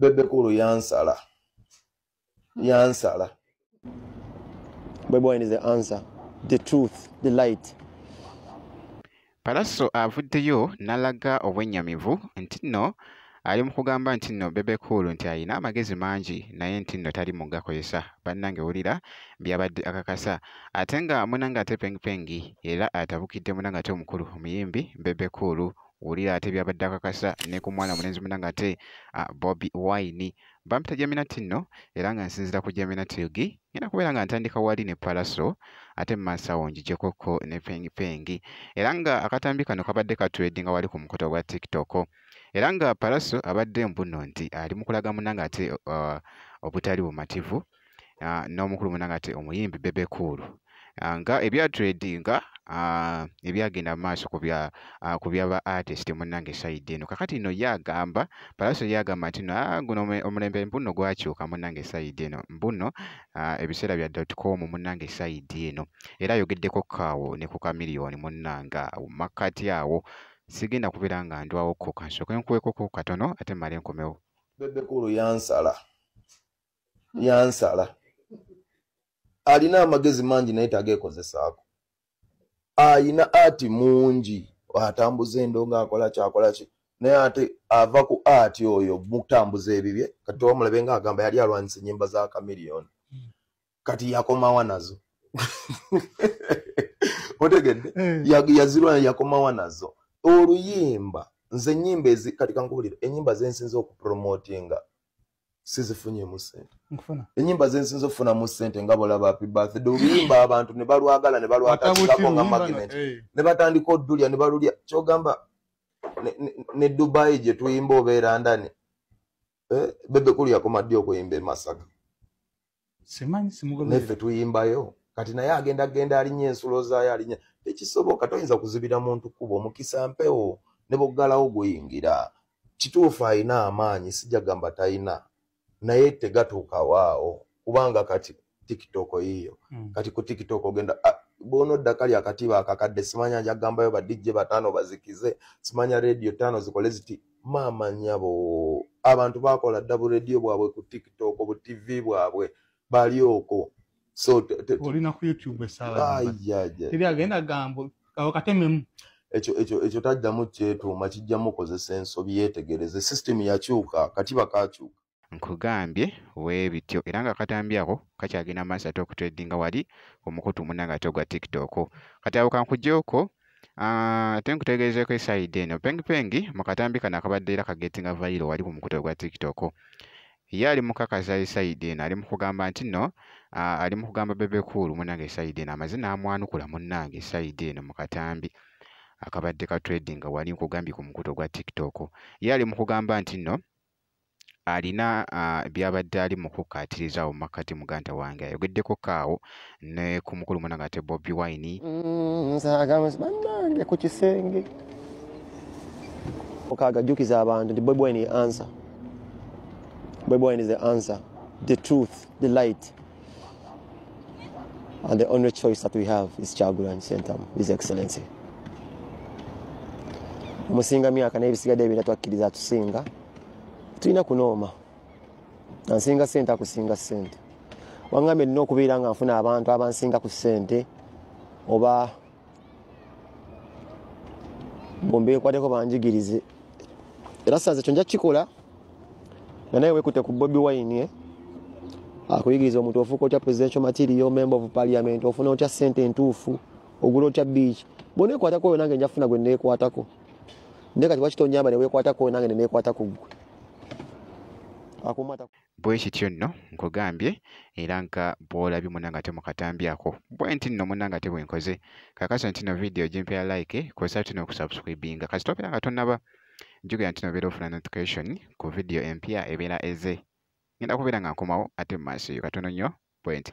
Bebe Cool yansala. Yansala. Bobi Wine is the answer, the truth, the light. Pallaso avuddeyo n'alaga obwennyamivu nti nno ali mu kugamba nti nno Bebe Cool nti alina amagezi mangi naye nti nno tali mu gakozesa. Bannange wulira by'abadde akakasa. Ate nga munnange ate Peng Peng era atabukidde munnange ate omukulu omuyimbi Bebe Cool, wulira ate by'abadde akakasa ne ku mwana mulenzi munnange ate Bobi Wine. Bampita Jaminati nno era nga nsinziira ku Jaminati Yugi ngenda kubeera nga ntandika wali ne Pallaso ate mu maaso awo njijjekoko ne Peng Peng. Era nga akatambi kano kabadde katradinga wali ku mukutu gwa TikTok. Era nga Pallaso abadde mbuno nti ali mu kulaga munnange ate obutali bumativu n'omukulu munnange ate omuyimbi Bebe Cool. Nga ebya tradinga ebyagenda mu maaso ku bya ba artist munnange side eno. Kakati nno ye agamba, Pallaso ye agamba nti nno guno omulembe mbuno gwakyuka munnange side eno, mbuno ebiseera bya .com munnange side eno. Era ayogeddeko kaawo ne ku Chameleone munnange awo makkati awo. Sigenda kubeera nga ndwawoko, kansooke nkuweekoko katono ate mmale nkomewo. Bebe Cool yansala. Yansala. Alina amagezi mangi naye tageekozesaako. Ayina ati mungi, atambuza endongo akola kyakola ki, naye ate ava ku ati oyo mukutambuza ebibye. Kati omulabe ng'agamba yali alwanyisa ennyimba za Chameleone, kati yakomawa nazo. Otegedde? Yazirwana yakomawa nazo. Oluyimba nze ennyimba ezi, kati kankubulire, ennyimba ze nsinze okupromotinga sizifunyemu ssente. Ennyimba ze nsinze okufunamu ssente nga bw'olaba Happy Birthday, oluyimba abantu ne balwagala ne balwatandikako nga magnet, ne batandika oddulya ne balulya. Ky'ogamba ne Dubai gye tuyimba oba e London, Bebe Cool yakoma ddi okuyimba e Masaka? Neffe tuyimbayo. Kati naye agenda genda alinnya ensulo zaayo alinnya. Tekisoboka, toyinza kuzibira muntu kkubo, omukisa mpewo ne bw'oggalawo guyingira. Kituufu alina amaanyi, sijja gamba talina, naye tegatuukawo awo kubanga kati TikTok yiyo. Kati ku TikTok ogenda bw'onodda kali akatiba akakadde, simanya nja kugambayo ba DJ 5 bazikize, simanya radio 5 zikole ziti. Maama nnyabo, abantu baakola dda bu radio bwabwe ku TikTok, bu TV bwabwe bali okwo. So olina ku YouTube essaawa teri agenda gambo awo katememu. Ekyo taddamu kyetuuma, kijja mukozesa ensobi, yeetegereze. System yakyuka, katiba kakyuka. Nkugambye weebityo. Era nga akatambi ako kakyagenda maaso ate okutradinga wali omukutu munnange ate ogwa TikTok. Kati awo kankuggyeko ate nkutegeezeeko esayidi eno. Peng Peng mu katambi kano akabadde era kagetinga viral wali ku mukutu ogwa TikTok. Ye ali mu kakasa esayidi eno, ali mu kugamba nti nno ali mu kugamba Bebe Cool munnange esayidi eno amaze n'amwanukula munnange esayidi eno mu katambi akabadde ka tradinga wali nkugambye ku mukutu ogwa TikTok. Ye ali mu kugamba nti nno alina by'abadde ali mu kukkaatiriza awo makkati muganda wange. Ayogeddeko kaawo ne ku mukulu munnange ate Bobi Wine. Bannange ku kisenge okagajjukiza abantu nti Bobi Wine ye answer. Bobi Wine is the answer, the truth, the light. And the only choice that we have is Kyagulanyi Ssentamu, His Excellency. Omusinga myaka n'ebisigadde ebirala twakkiriza atusinga. Tulina kunooma. Ansinga ssente akusinga ssente. Wangambye nina okubeera nga nfuna abantu abansinga ku ssente oba bombeekwateko banjigirize. Era ssanze ekyo nja kukikola nga naye weekutte ku Bobi Wine akuyigiriza omuntu ofuuka otya presidential material, member of parliament, ofuna otya ssente entuufu, ogula otya beach. Bw'oneekwatako oyo nange nja kufuna gwe neekwatako. Naye kati lwaki tonnyamba ne weekwatako oyo nange ne neekwata ku ggwe? Bwe kityo nno nkugambye era nga bw'olabye munnange ate mu katambi ako. Bwe nti nno munnange ate bwe nkoze. Kakasa nti nno vidiyo gimpeera like, kw'ossa ate n'okusubscribinga. Kasita obeera nga tonnaba, jjukira nti nno obeera ofuna notification ku vidiyo empya ebeera eze. Ngenda kubeera nga nkomawo ate mu maaso eyo katono nnyo bwe nti.